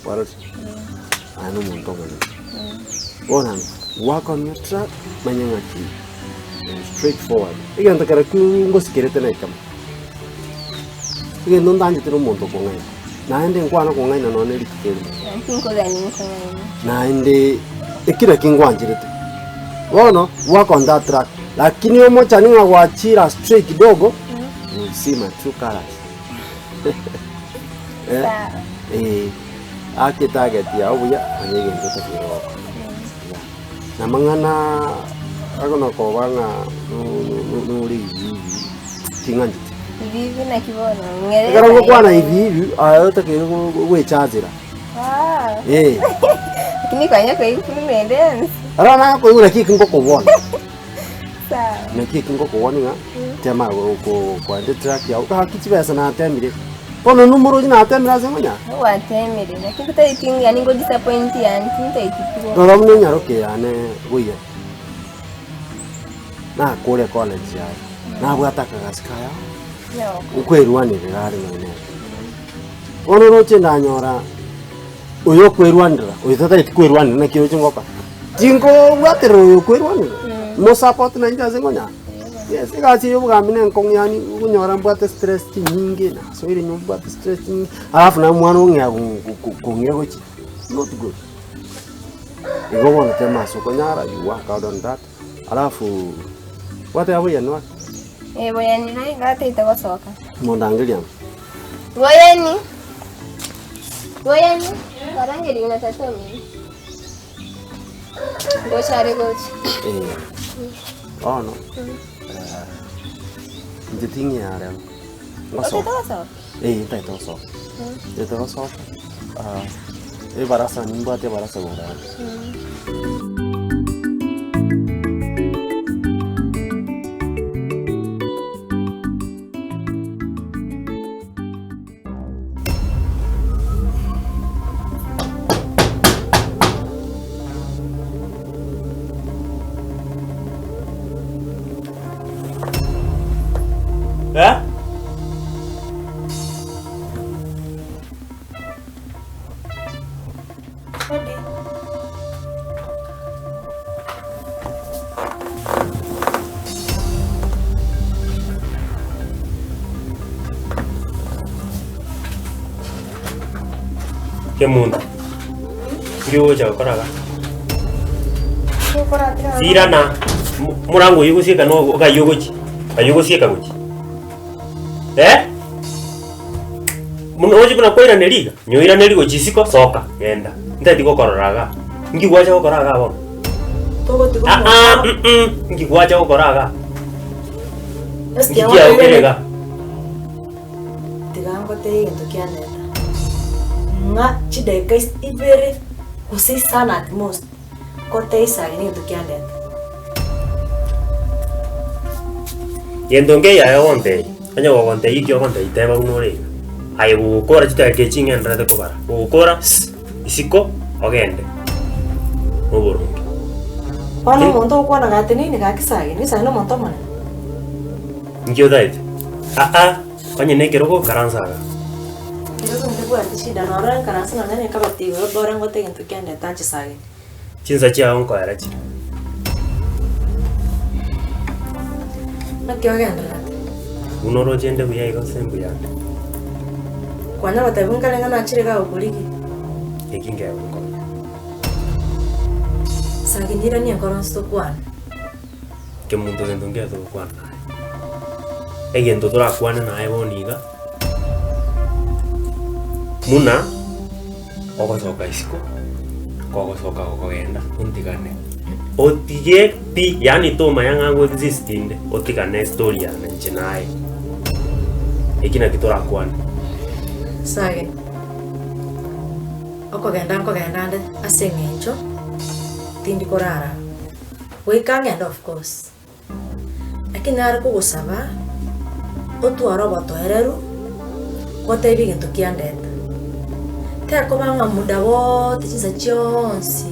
Kwarorire? Aye na omonto omonene. Bono work on your track, manya ng'aki straight forward. Egento kere ki ngosikerete na ekemo, egento ntanchete na omonto okong'aina, naende nkwane okong'aina nonye na rituko erimo. Naende eki naki ngwancherete. Bono work on that track, lakini omochani ng'a gwachire astray kidogo, you will see my true colours. Eh, eh, ake etarget yao buya, manya egento otakeire gokora. Yeah. Na amang'ana agono koba ng'a no- no- no- nore hivi hivi, ting'ancheti. Hivi hivi naki bono, ng'erere Ekero ngokwana hivi hivi, aye otakeire go- go- goechachera. Ah. Eh. Lakini kwanya koigwa buna ende yonsi. Aro nakoigwa naki eki ngokobona. Sawa. Naki eki ngokobona ng'a tema go- go- koenda etrack yago, gaki chibesa natemire, bono nomorochi natemire ase ngonya. Gwatemire, lakini totaeti yaani ngo disappoint yaani tintaeti pi bono. Rora buna enyaroke yane boiyo, nakore ecollege yaye, nabwate akagasi kaya, nkwerwanerera are nonye nere. Bono oroche ndanyora oyo okwerwanerera, oyo tataeti kwerwanerera naki oroche ngoka, tinkobwaterera oyo okwerwanerera, mosupport nainche ase ngonyara. Yes, egasi eye ya obogambi na enkong'u yaani okonyora mbwate stress chinyinge, nasoire nyomba mbwate stress chinyinge, alafu na omwana ong'ea kong'ira gochia, not good. Igo bono tema ase okonyara, you work hard on that, alafu gwateba boyani ore? Eh, boyani naye gataete gosoka. Mondangeria amo. Boyani, boyani, kwarangerigwe na tata omino. Ngocha are gocha. Eh, bono inche ting'ea rero, Otete ngosoka. gosoka? Eh, ntagete gosoka. Ntagete gosoka, ebarasa nimbwate ebarasa igoro yane. Eh? Kemunto, nki ogocha gokora iga? Sirana, mo- morango oyio ogosieka no okayia ogochia, kayia ogosieka gochia eh? Buna oche buna kwairaneria iga, nyoiraneria gochia isiko soka, genda, ntageti gokorora igaa. Nki gwacha gokora igaa bono? Togotiga Aa omonto. mm nki gwacha gokora igaa? Ase Nki kiago kiago kere oirane. igaa? Tiga ngotebie egento kianeta, ng'a chidakika is ibere gose isano at most, ngotebie isani negento kiandeta. Gento nkeiyo aye ogontebia, onye gogontebia ekio ogontebia teba buna ore iga, aye gogokora chidakika echi ng'endererete kobara, gogokora isiko ogende noboronge. Bono omonto ogokwana gatenene gaki sagini, gaki sagini nomonto omonene. Nki otaete? Aa, onye na ekerogo karansa igaa. Ekerogo ndibwati shida noro nkaranse nonya na ekabati igoro bora ngote egento kiandeta nche sagini. Chinsa chiao nkoera chire. Naki ogendererete? Buna oroche inde buya iga ase mbuya ande. Kwanya gotebiwa nkare ng'a nachire iga gokorigia. Eki nkegonkonya. Sagini irania enkoro onsi tokwane. Kemonto gento nkere togokwana naye. Egento torakwane naye bono iga, buna ogosoka isiko, kogosoka gokogenda ontigane, otige pi yaani tomanya ng'a ngo exist inde, otigane estory yane inche naye. Eki naki torakwane. Sagini, okogenda nkogenda nde ase eng'encho tindi korara aa. Goika ng'ende of course. Lakini nare kogosaba, otware obotoereru, gotebia egento kiandeta. Tekoba ng'a muda wote chinsa chionsi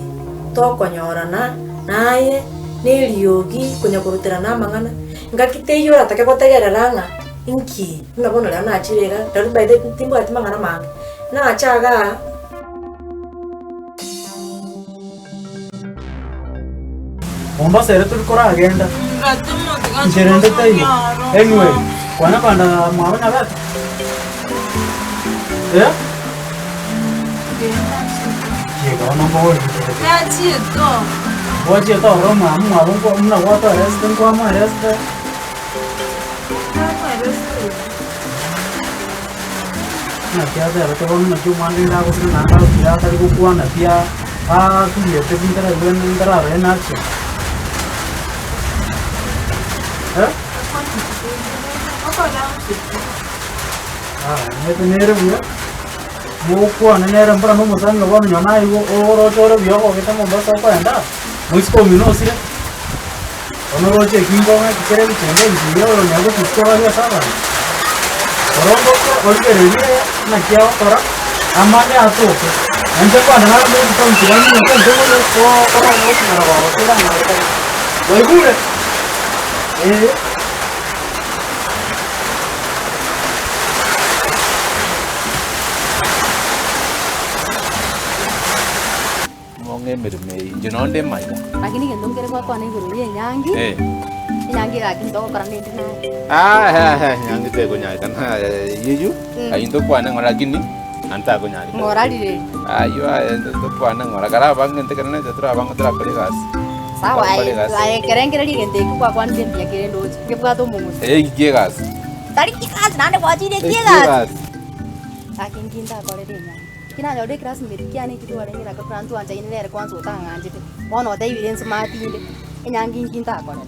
tokonyorana naye na eriogi konya koruterana amang'ana, ngaki teiyo oratake gotegerera ng'a inki, buna bono rero nachire iga, rirorio by the way timbwati mang'ana mange, nacha igaa. Mombasa ere tori koragenda. Inche rende taiyo. Anyway, kwana kogenda mwabo Nyabete? Eh? Kiega bono mbori. Gwachiete ororo omwabo mwabo nkwa- buna gwatoeresete nkwamoeresete. Naki atebete bono naki omwana rende agosira naende agokira atari gokwana pi aturiete pi ntararue ntararore in action. Eh? Aya, omanyete nere buya, mokwane nere mbora na omosani obo bono nonye naye igo oroche ore buya okogete Mombasa okoenda, moiseke omino osire, bono oroche eki nkong'a eki kere ebichenge ebi buya oronyare gotusia baria ase abanto. Orongoke origererie naki agokora, amanye atoke. Na inche kwane nare morito nchera ng'ina ase ense Waigure? Ee. Ng'ong'e emeremo eye, inche nonde nde maiga. Lakini egento nkere gwakwana igoro ya enyangi, Eh. enyangi egaki ntogokora nende naye. Ah, enyangi tekonyarekana eyio, ayio ntokwane ng'ora lakini naende takonyarekana. Ng'ora rireri. Ayio aye ntokwane ng'ora, kare abange intwe ekero nacha torabange torakore egasi. Sawa Torakora aye egasi. aye ekerengererio egento ekio gwakwanire mbuya kere ndoche, ngebwate omong'uso. Eki ki egasi? Tari kigasi naende gwachire Eki ki egasi. egasi. Gaki nki ndakorere enyangi. Ki nanyorire eclassmate kiane ekio twarenge nakio ekero ntwanchaine nere kwanza otang'anchete, bono otebire nsmart inde, enyangi nki ntakorera?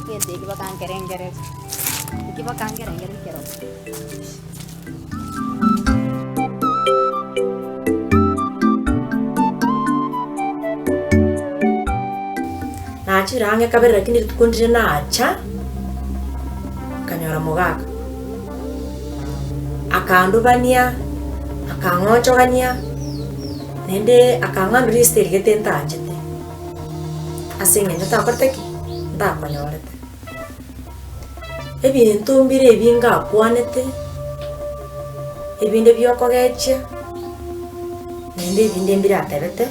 Egento ekio bakankerengereria, ekio bakankerengereria ekero. Nachire ang'e kabere lakini rituko ndire nacha, nkanyora mogaka, akandubania, akang'onchogania, naende akang'ambia risiti eria gete ntanchete, ase eng'encho ntakorete ki? Ntakonyorete. Ebinto mbire ebi ngakwanete, ebinde biokogechia, naende ebinde mbire atebete,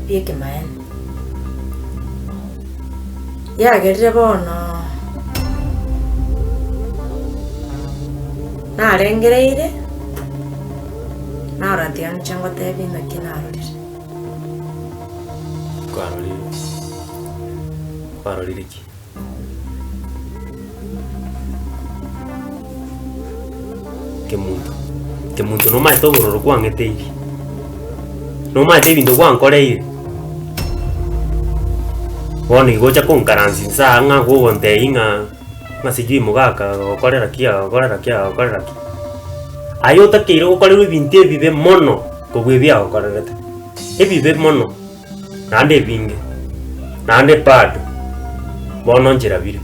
bi'ekemaene. Yagerire bono narengereire, narora tiga nche ngotebie naki narorire. Kwarorire kwarorire ki? Kemunto, Kemunto nomaete obororo kwang'eteirie, nomaete ebinto gwankoreire, bono igo ocha konkaransi inse aa ng'a gogontebia ng'a ng'a sijui mogaka agokorera ki agokorera ki agokorera ki. Aye otakeire gokorerwa ebinto ebibe mono kobua ebi agokorerete, ebibe mono. naende ebinge, naende bado, bono nchera bire.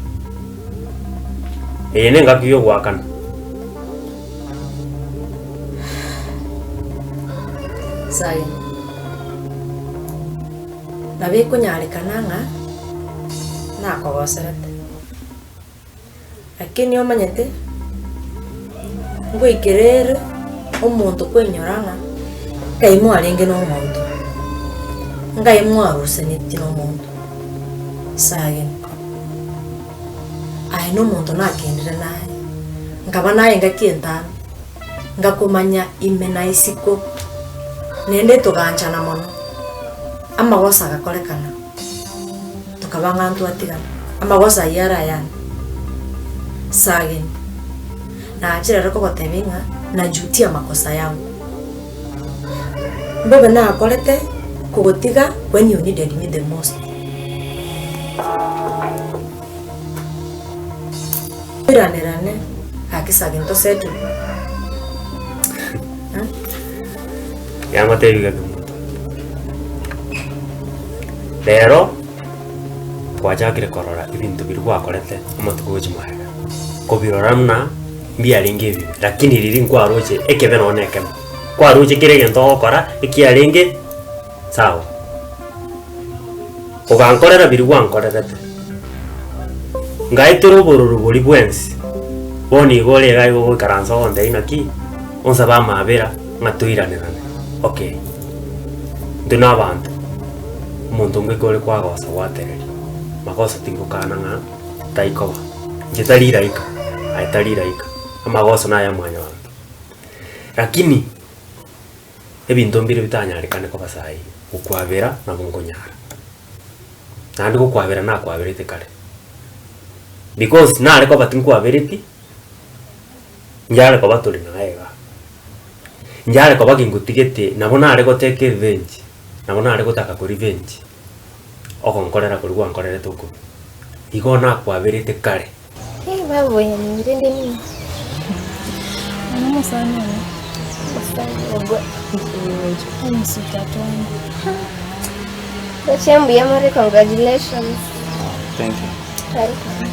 Eye nengaki y'ogoakana. Saini. Nabo ekonyarekana ng'a nakogoserete, lakini omanyete, ngoikera ere omonto koinyora ng'a ngai mwarenge na omonto, ngai mwarusanetie na omonto sageni. Aye na omonto nakendire naye, nkaba naye engaki entambe, ngakomanya ime na isiko, naende toganchana mono, amagoso agakorekana. Tokaba ng'a ntwatigana, amagoso ayio are ayane. Sageni, nachire ere kogotebia ng'a najutia makosa yangu. Mbobe nakorete kogotiga when you needed me the most. Toiranerane gaki Sageni tosettle. Yangotebia gaki omonto, rero gwachakire korora ebinto biria gwakorete amatuko gochia magega, kobirora buna mbiarenge ebibe, lakini riria nkwaroche ekebe nonye na ekemo, kwaroche kera egento ogokora ekiarenge sawa. Ogankorera biria gwankorerete, ngaetera obororo boria bwensi, bono igo ore iga igo ogoikaransa ogontebia naki, onsabe amabera ng'a toiranerane, okay. Intwe na abanto, Omonto ngoika ore kwagosa gwatereria, magoso tingokana ng'a taikoba, inche tari raika, aye tari raika, amagoso naya mwanyabanto. Lakini, ebinto mbire bitanyarekane koba saii, gokwabera nabo nkonyara. Naende gokwabera nakwaberete kare, because nare koba tinkwabereti, Inchare koba tore naye igaa, inchare koba gingotigete nabo nare gotake revenge, nabo nare gotaka ko revenge, ogonkorera koria gwankorerete okobe. Igo nakwaberete kare. Eh, baboyani rende nini? Ono omosani one. Omosani ogwe. Huyu ni sweetheart wangu. Roche mbuya more congratulations. Thank you. Welcome.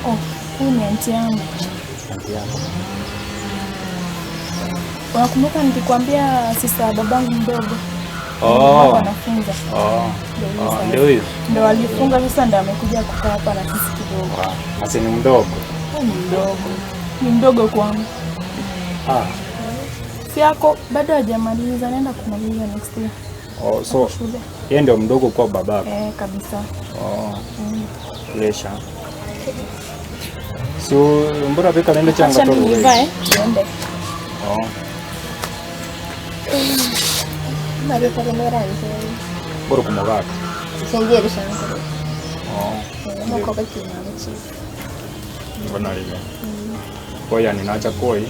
Oh, huyu ni aunti yangu. Aunti yako. Unakumbuka nikikwambia sista babangu mdogo? Oh. Anafunza. Oh. Ndio huyu Oh, sasa. ndio huyu. Ndio alifunga sasa ndio amekuja kukaa hapa na sisi kidogo. Wow. Asi ni mdogo. Huyu ni mdogo. Ni mdogo kwangu. Ah. Si yako bado hajamaliza, anaenda kumaliza next year. Oh, so Shule. yeye ndio mdogo kwa babako. Eh, kabisa. Oh. Lesha. So mbona beka nende changa Acha toro mimi wewe. nivae, tuende. Oh. Marika remeranje. Bora kumogaka. Chenjeri shankuru. Oh. Moko bakina muchi. Mbona live. Koya ninacha koi.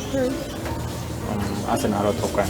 Asa naro tokana.